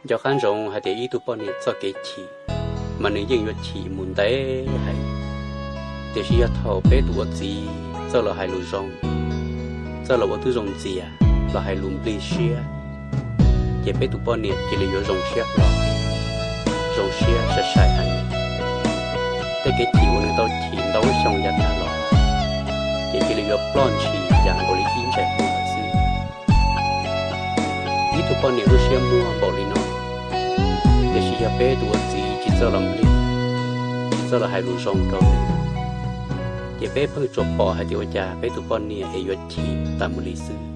Nco qab ntsoov hais tias ib tug poj niam txoj kev chim mas nws yeej yuav chim mus ntev heev, tiam sis yog thaum peb tus ua txiv txawj los hais lus zoo, txawj los ua tib zoo ntxias, los hais lus nplig siab, ces peb tus poj niam cia li yuav zoo siab hlo, zoo siab sai sai heev. Tej kev chim uas nws tau chim ntau lub xyoo yav tag los, ces cia li yuav ploj ntshis yam nkaus li ib ntsais muag lawm xwb. Ib tug poj niam lub siab muag npaum li no, tiam sis yog peb tus ua txiv tsis txawj los nplig, tsis txawj los hais lus zoo rau nws, ces peb pheej tsuas pom hais tias ua cas peb tus poj niam es yuav chim tas mus li xwb.